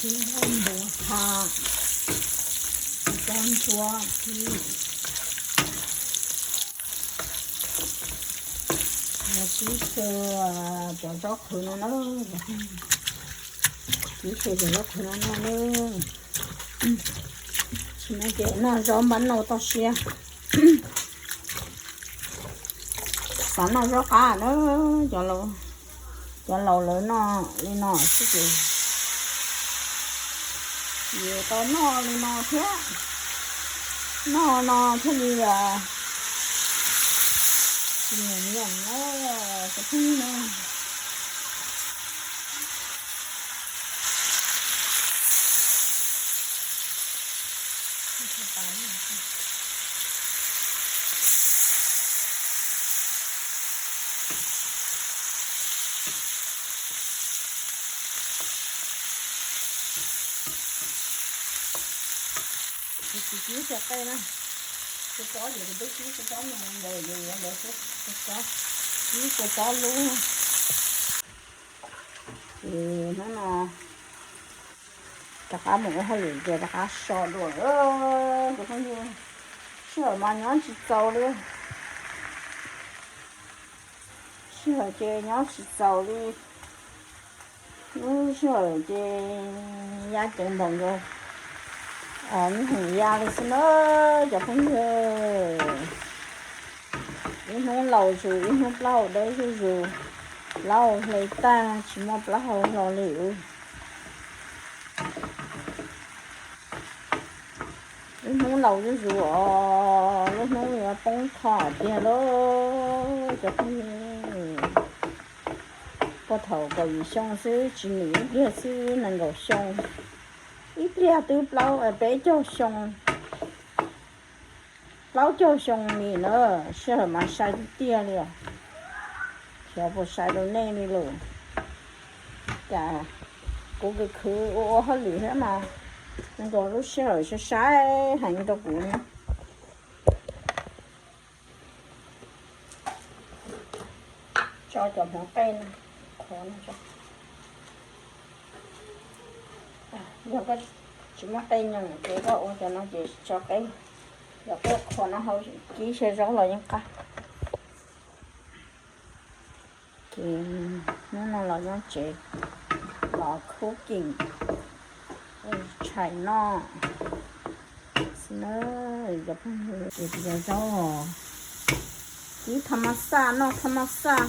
Npua ha, cov ntsuab, sib xyaw cov zaub qhwv no na, sib xyaw cov zaub qhwv no noj na. Tsis no ces noj zaub npab nauj toj siab. Xav noj zaub qab na, cov laus lawv noj li no xwb ces yuav tau noj li no thiab. Noj no thiaj li tsis nyiam nyiam na, cov phooj ywg na. Kuv tsis kib xyaw qej na, kua txob ces kuv twb kib kua txob no ntawd ces yuav ntawd xwb, kua txob, kib kua txob lub. Ces hnub no rov qab mus ua hauj lwm ces rov qab so dua, cov phooj ywg. Sij hawm mas nyob tsis txaus li, sij hawm ces nyob tsis txaus li. Lub sij hawm ces ya ceev npaum nkaus, ib hwm ya li xwb na, cov phooj ywg. Ib hnub laus zus ib hnub plaub hau dawb zuj zus, plaub hau hle tag tsis muaj plaub hau hlo li. Ib hnub laus zuj zus os, lub hnub yuav poob qho tiag lauj cov phooj ywg. Puag thaum kaum yim xyoo xwb tsis nim ib pliag xwb nees nkaum xyoo, ib pliag twb plaub peb caug xyoo, plaub caug xyoo li na, sij hawm mas sai tiag tiag li os. Xyov puas sai rau nej li lawm. Cas kuv khwv khwv ua ua hauj lwm thiab mas zoo nkaus lub sij hawm sai sai heev rau kuv na. Tso cov hmoov qej no, qhuav no tso. Yog koj tsis muaj qej nyoos ces koj ua cov no ces tso qej, yog koj qhuav no hau kib xyaw zaub los yeej qab. Ces hnub no los nyob tsev, los cooking, tshais noj xwb na. Cov phooj ywg, ces cov zaub kib tha ma xaj noj tha ma xaj,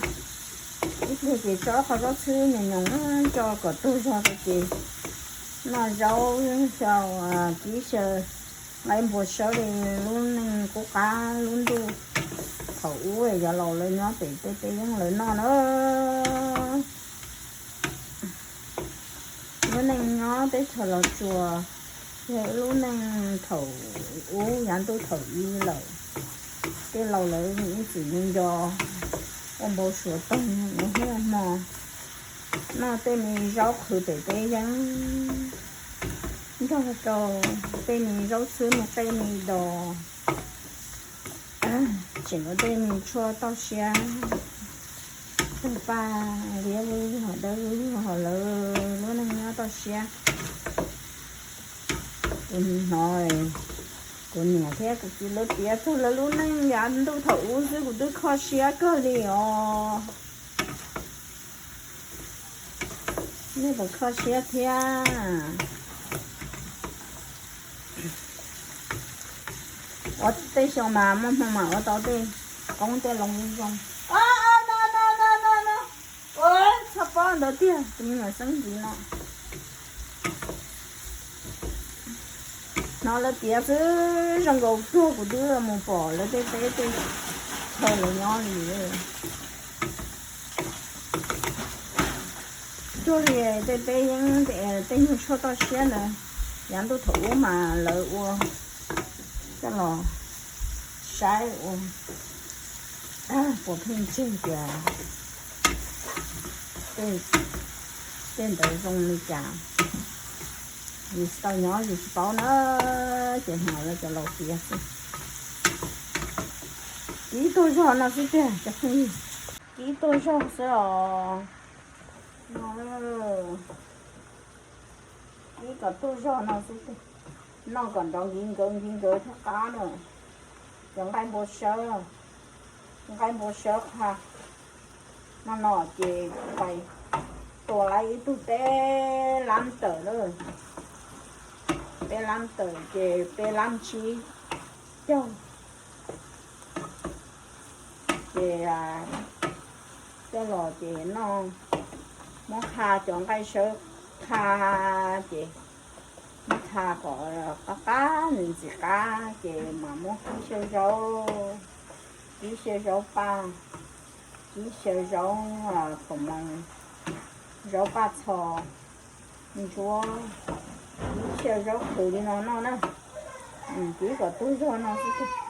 ib pliag ces tso qhov zaub txhwb nyoos nyoos tso kom tuag zog rau ces noj zaub xyaw, kib xyaw nqaij npua sawb li lub neej qub qab lub ntuj thaum ub yog laus lawv nyob pem tej peb yeej lawv noj na. Lub neej nyob teb chaws Los Tsuas yog ib lub neej thaum ub yav ntuj thaum i lawm. Tej laus lawv ib txwm me nco ua npau suav toog ua hnub ua hmo noj tej me zaub qhwv pem peb yeeb, nrog rau tej me zaub txhwb me qej me dos, tseem ua tej me tshuaj toj siab, tawg paj liab vwj hos dawb vwj hos lawv lub neej nyob toj siab. Kuv hnov kuv niam thiab kuv txiv lawv piav txog lawv lub neej yav ntuj thaum ub xwb kuv twb kho siab kawg li os. Nej puas kho siab thiab? Ua tej xyoo mas muaj hmoo mas ua tau tej qoob tej loo zoo. Ua txhob pob ntawd tiag, tus me nyuam xeeb ntxiv no. Hnov lawv piav xwb zoo nkaus tuag kuv twb mus pom lawv tej teb tej chaw lawv nyob li. Cuag li tej peb yeeb tej nyuag tshuaj toj siab ntawd, yav ntuj thaum ub mas lawv ua coj los saib ua puas pheej tseg tias tej ntawd zoo li cas. Yus tsis tau nyob yus tsis paub na, ces hnov lawv cov laus piav xwb. Kib tuag zog no xwb tiag cov phooj ywg, kib tuag zog xwb os. No, kib kom tub zog no xwb, noj kom nrov nkiv nkawv nkiv nkawv thiab qab na. Cov nqaij npua sawb, nqaij npua sawb qha no no ces kuv pais tua lawm ib tug peb lab tawm na, peb lab tawm ces peb lab tsib caug. Ces coj los ces no muab qha cov nqaij sawb qha ces muab qha kom qab qab ntxim qab ces mam muab kib xyaw zaub, kib xyaw zaub paj, kib xyaw zaub qhov moos, zaub paj txho ntsuab, kib xyaw zaub qhwv li no noj na. Kib kom tub zog no xwb.